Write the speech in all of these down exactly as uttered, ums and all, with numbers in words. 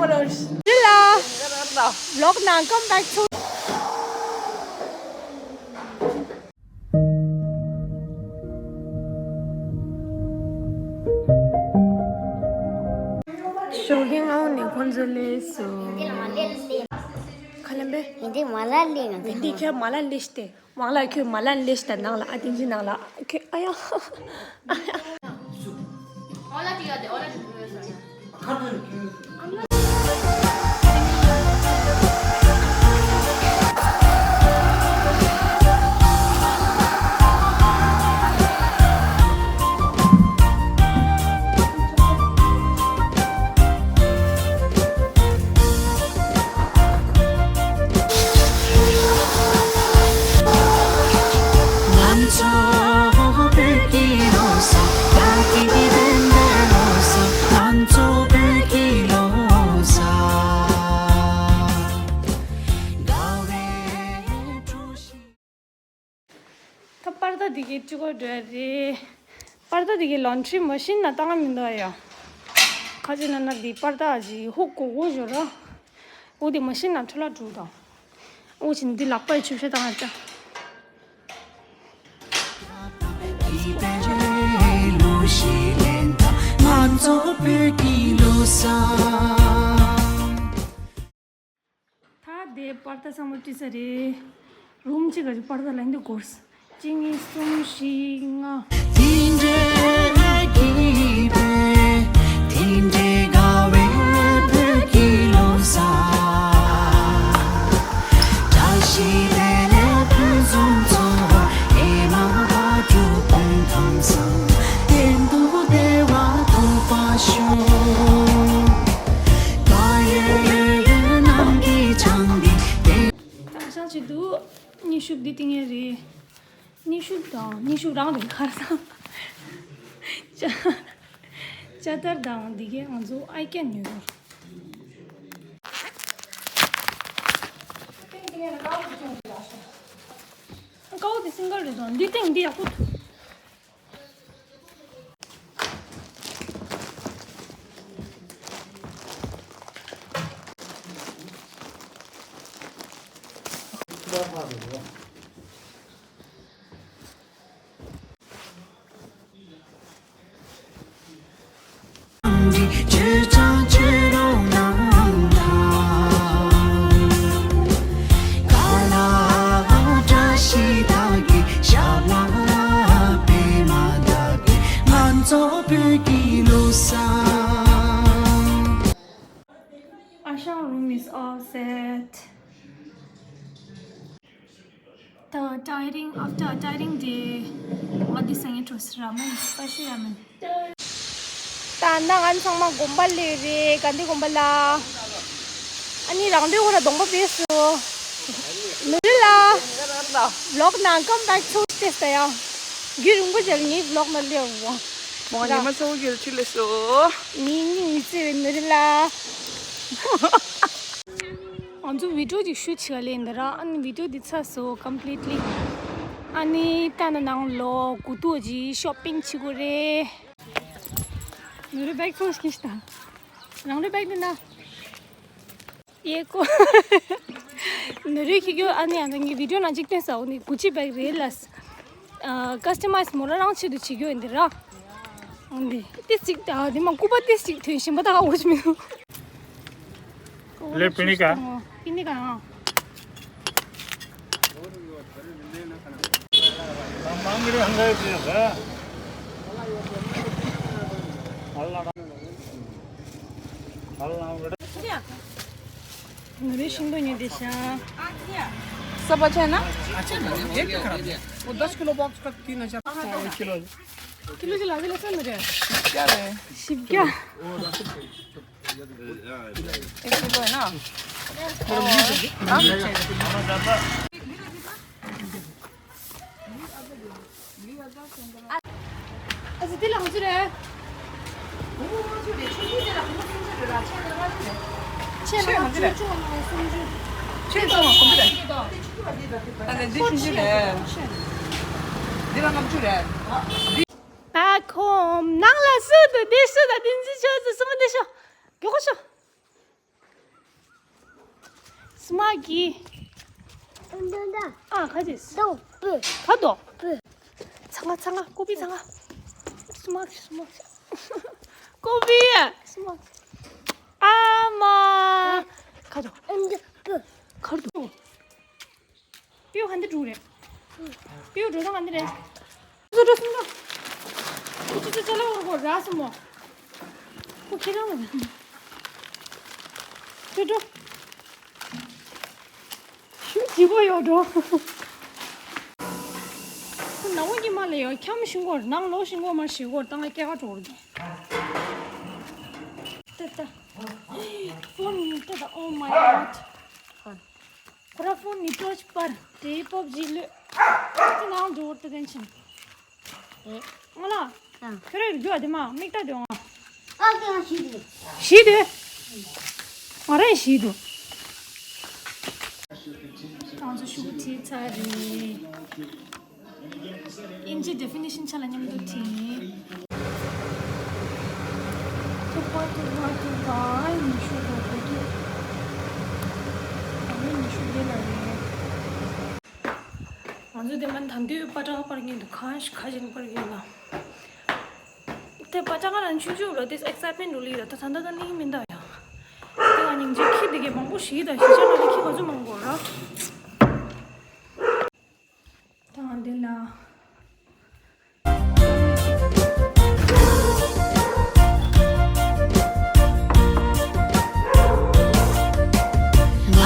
Hello. Vlog now, come back to. ཞོགས་ཀས་སྔ་པོ་ནས་ཁོང་ཚོ་སླེབས་སོང་། ཁ་ལན་པས། འདི་མ་ལ་ལས་ང་འདི་ཁྱོད་མ་ལ་ལས་ཏེ། མ་ལ་ཁྱོད་མ་ལ་ལས་ཏེ་ནང་ལ་ཨ་ཏིང་ཅི་ནང་ལ་ཁྱོད་ཨ་ཡ། ཨ་ཡ། ད་པར་ད་འདི་གའི་སྤྲི་གོ་འདྲ་རེད། པར་ད་འདི་གའི་ལོན་ཌི་རི་མ་ཤིན་ནང་བཏང་ང་མི་འདུག་ཡ། ཁ་ཅིག་ན་ན་འདི་པར་ད་ཅིག་ཧུག་གོ་གོ་ཞོ་ར། འོ་དེ་མ་ཤིན་ནང་འཕྲོ་བརླག་འགྲོ་དང་། འོ་ཅིག་འདི་ལག་པའི་ཆུ་བཤད་བཏང་ང་ཅག་ད་དེ་པར་ད་ཚང་མ་བྲིས་ས་རེད། རུམ་གཅིག་ག་ཅིག་པར་ད་ལེན་དུ་གོ་རས། གཅིག་གཉིས་གསུམ་བཞི་ལྔ། དང་ཤང་ཆེད་དུ་ཉི་ཤུ་འདི་ཏིང་ཡེ་རེད། ཉི་ཤུ་དང་ཉི་ཤུ་རང་རེད་ཁར་སང་། ཅ་ཅ་ཏར་དང་འདི་གས་ང་ཚོ་ཨའི་ཀན་ཉོས་ཡོད། ཀའོ་དེ་སིང་གལ་རེད་དང་འདི་སྟེང་འདི་ཡག་པོ་འདུག Ashang room is all set. The tiring, after a tiring day, what this I trust ramen, spicy ramen. ད་ན་ང་ཚང་མ་དགོན་པ་ལས་རེད། ག་འདི་དགོན་པ་ལ། ཨ་ནི་རང་འདོད་ཁོ་ན་གདོང་པ་བེས་སོ། ནུ་རི་ལ། Vlog now, come back to this ད་ཡ། རྒྱུན་རིང་པོ་ཅལ་ངའི་vlog ནང་སླེབས་འོང་། མོ་ཉི་མ་ཚོ་གིར་ཁྲི་ལས་སོ། ངའི་སྙིང་མི་བརྩེ་བའི་ནུ་རི་ལ། ང་ཚོ་བི་ཌི་ཡོ་ཅིག་ཤུ་ཊི་བྱེད་ལེ་འདི་ར། ཨ་ནི་བི་ཌི་ཡོ་འདི་ཚར་སོང་ཀམ་པི་ལི་ཊི་ལི། ཨ་ནི་ད་ནི་ནང་ལོ་གུ་ཏུ་ཅིག་ཤོ་པིང་བྱེད་དགོས་རེད། ནུ་རི་བེག་ཕུལ་ཞིག་ད། རང་རི་བེག་འདི་ན། ཡེ་ཀོ། ནུ་རི་ཁྱི་ཁྱོད་ཨ་ནི་ཨ་ནི་ངའི་བི་ཌི་ཡོ་ནང་ཅིག་སྟོན་ས་འོ་ནི་གུ་ཅི་བེག་རེད་ལ། ཨ་ཀ་སི་ཊི་མའི་ཛི་མོ་རང་རང་ཆེད་དུ་བྱེད་རྒྱུ་ཡིན་འདི་ར། འདི་ཏི་སིག་ཨ་འདི་མ་སྐུ་པ་ཏི་སིག་ཐོན་ཞིམ་པ་ད་ག་འོ་ཅི་མི་འདུག་ལེ་པི་ནི་ཀ། པི་ནི་ཀ་ཨ། ནུ་རི་ཤིང་ཏོག་ཉོས་བསྡད་ཤག་ས་པ་ཆ་ན། वो दस kilo box का तीन हज़ार। Kilo kilo अभी लसन मुझे। क्या है? शिव क्या? एक किलो है ना? हाँ? ཨ་ཙི་དེ་ལ་ང་ཚོ་རེད། ཆེ་ང་ཚོ་རེད། ཆེ་ང་ཚོ་རེད། ཆེ་ང་ཚོ་རེད། ད་ནི་འདི་ཆུང་ཆུང་རེད། འདི་ལ་ལྔ་བཅུ་རེད། Back home. ནང་ལ་སུ་འདུག་འདི་སུ་དང་འདི་འཛི་ཆོས་སུ་སུ་མ་འདི་ཤོ། མགྱོགས་པོ་ཤོ། སྨག་གི། ཨ་ཁ་ཅིག་ཏོ་པུ། ཁ་དོ། པུ། ཚང་ང་ཚང་ང་ཀོ་པི་ཚང་ང་། སྨག་སྨག་ཀོ་པི། སྨག་ཨ་མ། ཁ་དོ། ཨ་འདི་པུ། ཁ་དོ། པིའུ་ག་འདི་འགྲོ་རེད། པིའུ་འགྲོ་སྟངས་ག་འདི་རེད། སུ་འགྲོ་སུ་འགྲོ། ཁུ་ཅི་ཅི་ཅི་ལ་འོར་གོ་ར་སུ་མོ། ཁུ་ཁྱེད་རང་ལ། ཁྱོད་འགྲོ། ཤུ་ཅི་པོ་ཡོད་འགྲོ། ཁུ་ནང་ངོ་གི་མ་ལ་ཡོད་འཁྱམ་ཤིང་གོར་ནང་ལོ་ཤིང་གོར་མ་ཤིང་གོར་ཏང་ལ་སྐྱེ་ག་འགྲོ་རུ་འགྲོ། ཏ་ཏ། ཕོན་ཏ་ཏ། Oh my God. ཁོ་ར་ཕོན་ནི་ཊོར་ཆི་པར་དེའི་པོབ་ཇི་ལོས། ཅི་ནང་འགྲོ་བར་ཏུ་གན་ཆིན། ཨེ། ང་ལ། ཨ། ཁྱོད་རའི་རྒྱུ་ཨ་དེ་མ་མིག་ལྟ་དེ་འོང་། ཨ་ཀྱང་ཤི་དེ། ཤི་དེ། ང་རའི་ཤི་དུ། ང་ཚོ་ཤུགས་ཐེ་ཚ་རེད། ཨིན་ཇི་ཌེ་ཕི་ནི་ཤན་ཆ་ལ་མཉམ་དུ་བྲིས། ཐུག་པ་ཐུག་པ་ཐུག་པ། ཨ་ཉི་ཤུ་དང་དགུ་ཐུག་ཨ་ཉི་ཤུ་བརྒྱད་ལ་རེད། ང་ཚོ་དེ་མ་ད་དུས་པ་ཏྲ་པར་གྱིན་འདུག་ཁ་ཁ་ཞིག་པར་གྱིན་ལ། དེ་པ་ཏྲ་ང་རང་ཆུང་ཆུང་ལ་དེ་ཨེག་སའེ་ཊི་མེན་ཊི་འགྲོ་ལི་ར་ད་ད་ད་ད་ནི་མི་འདའ་ཡ། དེ་ང་སྙིང་རྗེ་ཁྱི་དེ་གས་མང་པོ་ཞིག་དང་ཞིག་ཆ་ན་རེ་ཁྱི་ག་ཚོད་མང་པོ་ར། དང་དེ་ལ།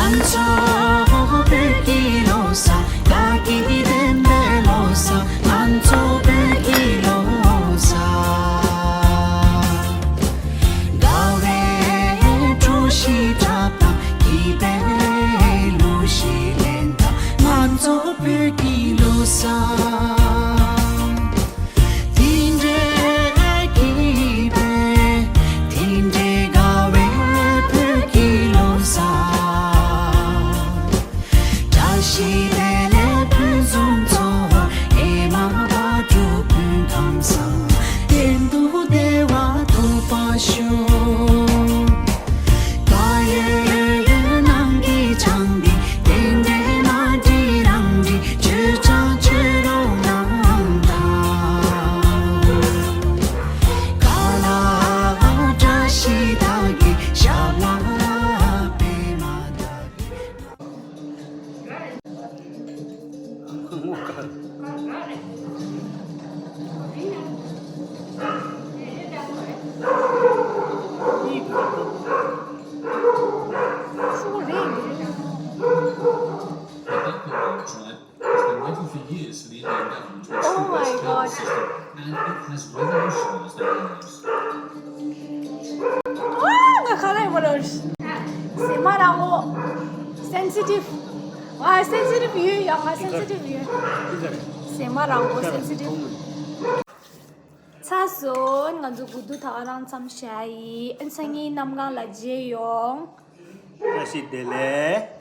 ང་ཚོ་བོད་ཀྱི་ལོ་གསར། བདག་གི་བདེན་པའི་ལོ་གསར། ང་ཚོ་བོད་ཀྱི་ལོ་གསར། དགའ་བའི་བཀྲ་ཤིས་འཁྲབ་སྟངས། སྐྱིད་པའི་གླུ་གཞས་ལེན་སྟངས། ང་ཚོ་བོད་ཀྱི་ལོ་གསར། དེ་འདྲའི་སྐྱིད་པའི། དེ་འདྲའི་དགའ་བའི་བོད་ཀྱི་ལོ་གསར། བཀྲ་ཤིས་བདེ་ལེགས་ཕུན་སུམ་ཚོགས། ཨེ་མ་བག་དྲོ་ཕུན་ཁམས་བཟང་། གཏན་དུ་བདེ་བ་ཐོབ་པར་ཤོག་བཀའ་ཡོད་ཡོད་ནང་གི་བྱང་འདི། རྟེན་འབྲེལ་མ་འགྲིག་རང་འགྲིག་བརྗོད་བྱ་བརྗོད་རོགས་གནང་དང་། ཀ་ལ་བཀྲ་ཤིས་དག་གི་ཞབས་ལ་པད་མ་དག་གི། Oh my God. And it has revolutionized their lives. ཨ། ང་ཁ་ལག་མ་རོལ། སེམས་མ་རང་ངོ་སེན་སི་ཊིབ། ང་སེན་སི་ཊིབ་ཡོད་ཡ། ང་སེན་སི་ཊིབ་ཡོད། སེམས་མ་རང་ངོ་སེན་སི་ཊིབ། ཚ་སོན་ང་ཚོ་དགུ་དུ་ཐག་རང་མཚམས་བཞག་ཡིན། ཨ་ནི་སང་ཉིན་གནམ་གང་ལ་མཇལ་ཡོང་། བཀྲ་ཤིས་བདེ་ལེགས།